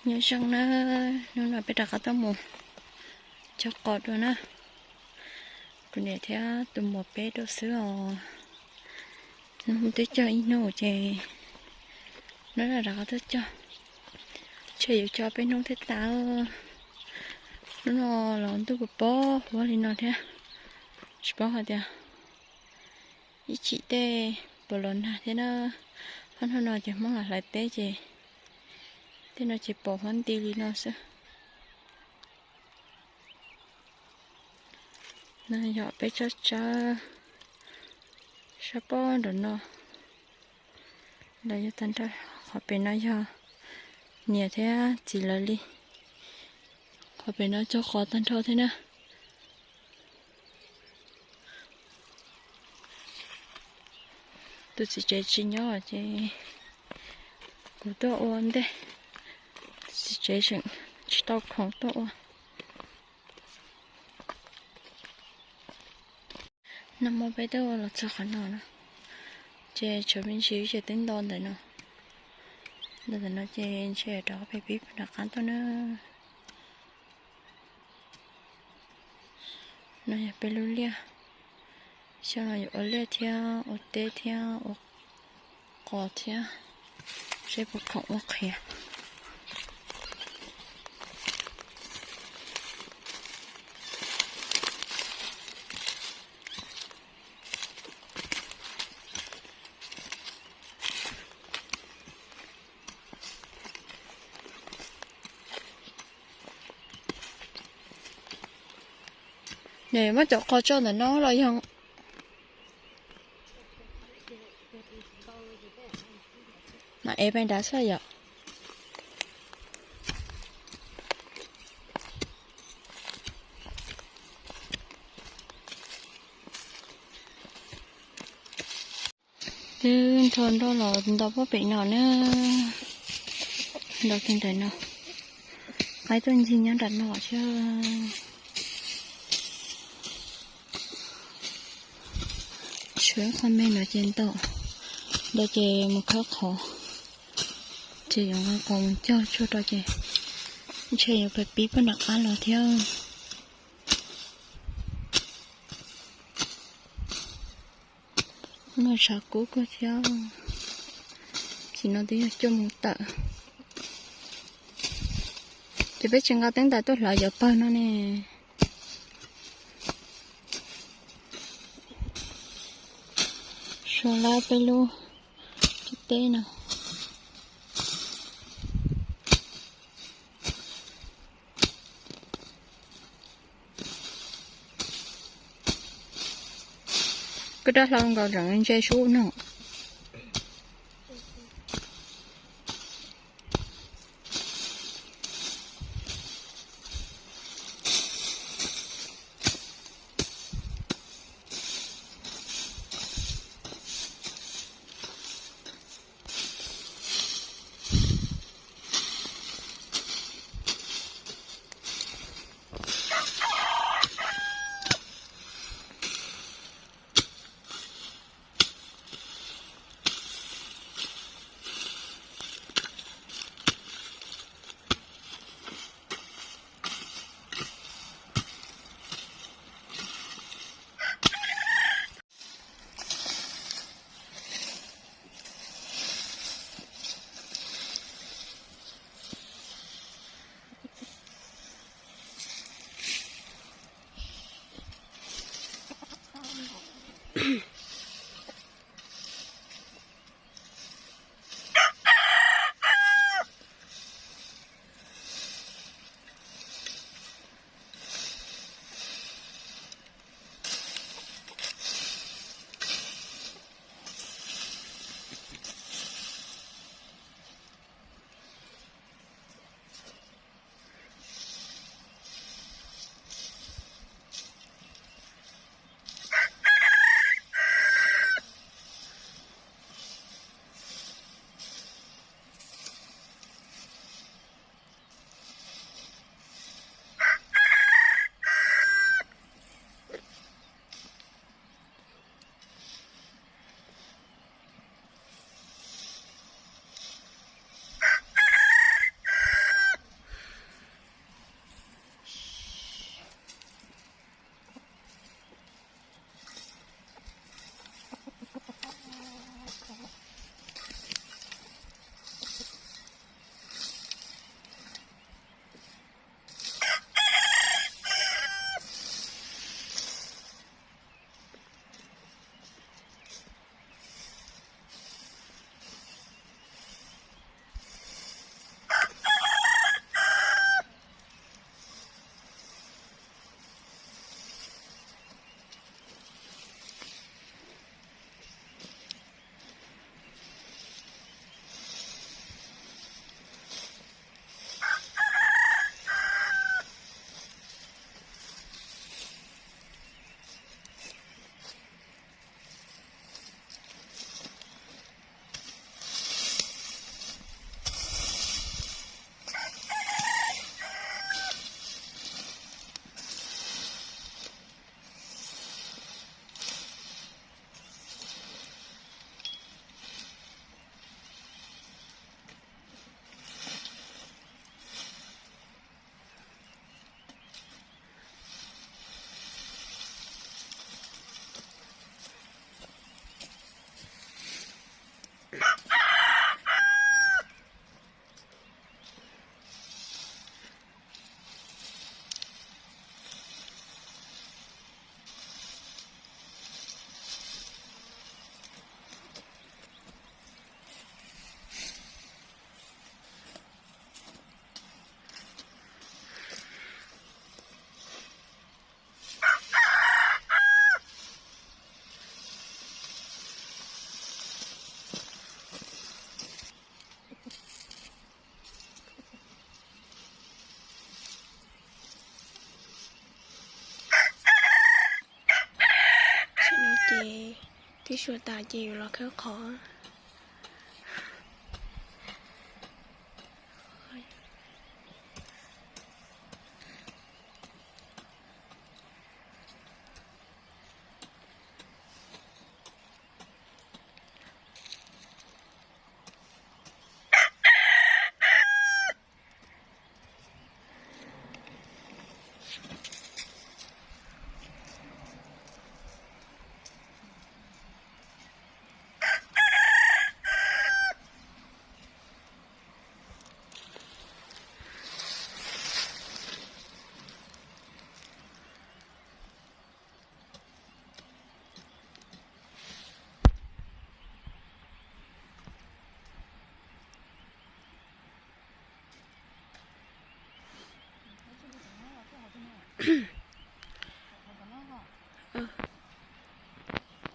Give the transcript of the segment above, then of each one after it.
Nyob zoo na, hnub no peb rov qab tuaj mus cog qos dua na. Kuv niam thiab tus muam peb dua xwb os. Hnub twb cog ib hnub ces hnub no rov qab tuaj cog, ntshe yuav cog peb hnub thiaj tas. Hnub no los ntuj pos pob huab li no thiab, tsis paub hais tias ib chim tej puas los nag thiab na. Ob hnub no ces Hmoob los hlais teb ces tej no ces pos huab nti li no xwb. No yog peb tsob tsawb sab pob nram no, los yog tag nrho qhov pem no yog niam thiab txiv lawv li. Qhov pem no cog qos tag nrho thiab na. Tus txiv tsev tsis nyob ces kuv tuaj ua ntej, tus txiv tsev tseem tsis tau khoom tuaj ua. Nag hmo peb twb ua los txog qhov no na, ces tshuav me ntsis ces twb nto ntawm no, nto ntawm no ces ntshe rov peb pib nram qab tuaj na. No yog peb lub liaj, xyoo no yuav ua liaj thiab ua teb thiab ua qos thiab, seb puas khoom ua qhiav. Nws muab cov qos tso ntawm no los yog mam ev pais nrad xwb yom. Twb nrho nroj los nto pob pem no na, nto kiag ntawm no, qaib tuaj ncig nyob nram no thiab. Tshuav qhov me no ces nto, nto ces mus khawb qhov, ces yuav nqa qos mus cog tshuaj rau ces ntshe yuav pib pib puag nram qab los thiab. Hnub no tshav kub kawg thiab, tam sim no twb yog cuaj moos tawm, ces peb tsis nqa teeb ntais tuaj hlawv yuav pawg no ne. Suav lab peb lub teb no. Koj rab hlau nkaus zeem ntse sub no. Pib sua tas ces yuav los khawb qhov.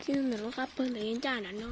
Txij ntawm lub qab pawg ntawd yeej ncaj nram no.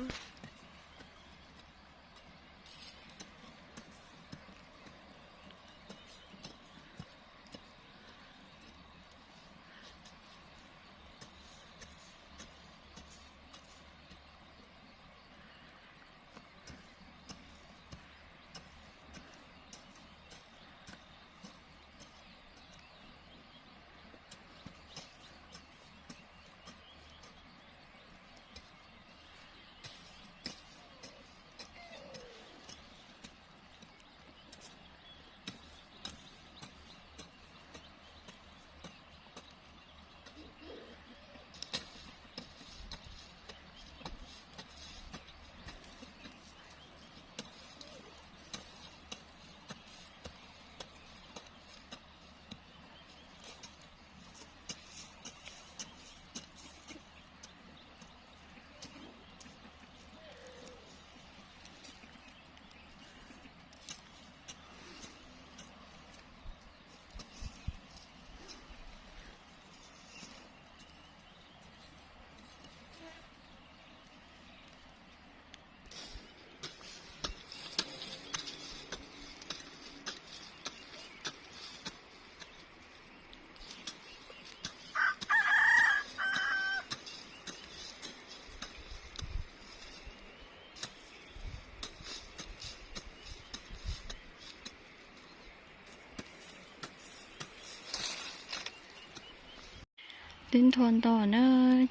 Twb nthua ntau na,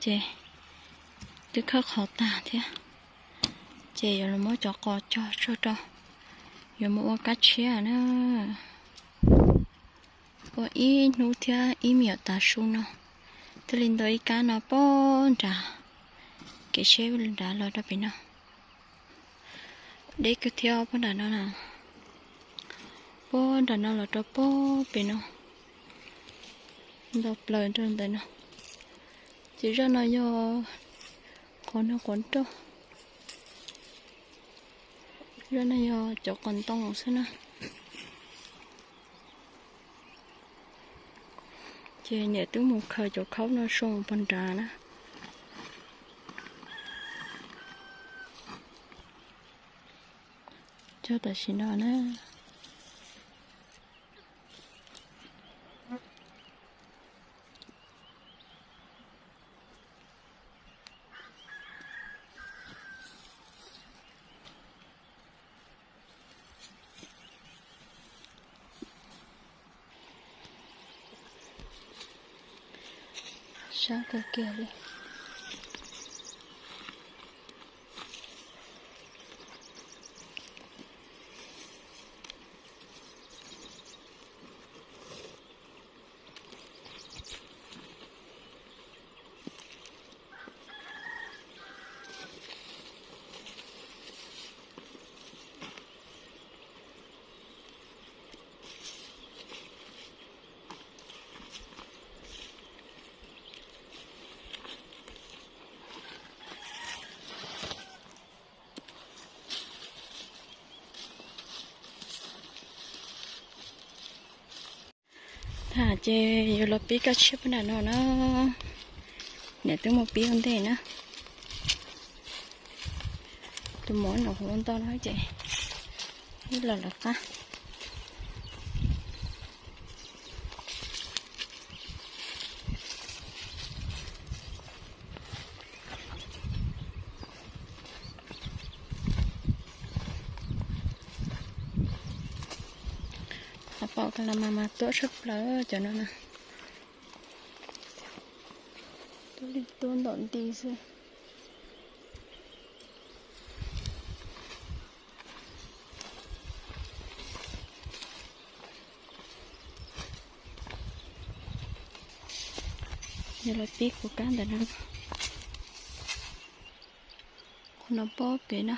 ces twb khawb qhov tag thiab, ces yuav los muab cov qos cog tseg rau, yuav mus ua kab tshiab na. Ua ib hnub thiab ib me nyuam tav su no, thiaj li ntau ib kab no pog nrad, kev tsheb nrad los rau pem no. Deb kawg thiab pog nram no na, pog nram no los rau pog pem no, ntau plaws rau ntawm no. Ces zaj no yog qhov no quav nroj, zaj no yog cov qos ntoo xwb na. Ces niam twb mus khaws cov khaub no so pog nrad na. Cog tam sim no na. Sab kawg kiag li. Tham ces yuav los pib kab tshiab pog nram no na. Niam twb mus pib ua ntej na. Tus mov nyuam qhuav ua ntau no ces wb los lawv qab. Pom ka la mas mas tuab tshaj plaws cov no na. Tuab li tuab ntom nti xwb. Yog lawv pib kuv kab ntawm no, qhov no pob pem na,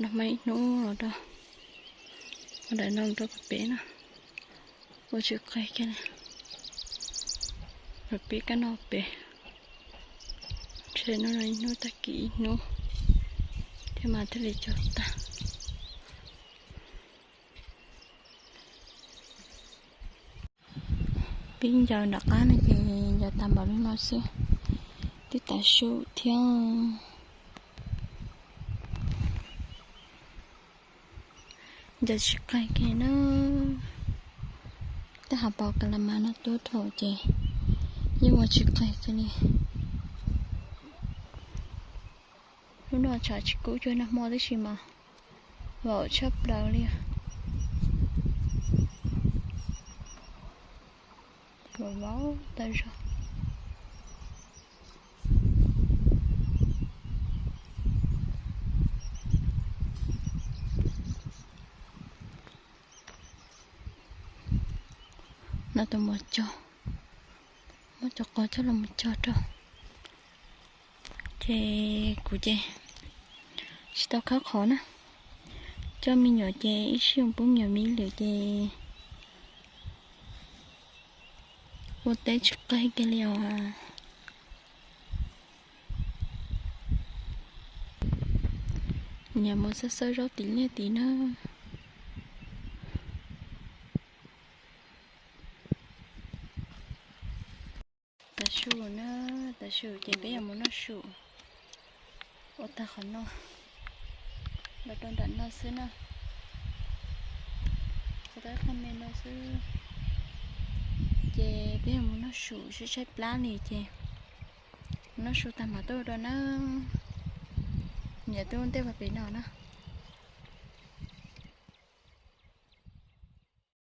nag hmo ib hnub los rau, qhov ntawm no rau pem na, ua tsis qag kiag li. Lawv pib kab no pem, ntshe hnub no ib hnub tag kis ib hnub thiab mas thiaj li cog tag. Pib ncaws nram qab no ces ncaws tag npaum li no xwb, twb tav su thiab. Ncaws tsis qag kiag na. Tej hav paus ka la mas no tuab dhau ces yeej ua tsis qag kiag li. Hnub no tshav tsis kub cuag nag hmo tib si mas vaum tshaj plaws li. Vaum vaum tag zog. No tus muam cog, muab cov qos coj los mus cog rau. Ces kuv ces tsis tau khawb qhov na, coj me nyuam ces ib sij pub me nyuam miv lwm ces ua teb tsis qag kiag li os. Niam mus xawb xawb zaub tim liaj tid na. Tav su na, tav su ces peb yuav mus noj su. Ua tag qhov no los rau nram no xwb na. Qhov tau ib qho me no xwb. Ces peb yuav mus noj su sib tshaib plab li ces mus noj su tag mam tuaj ua dua na. Niam twb ua ntej pem no na.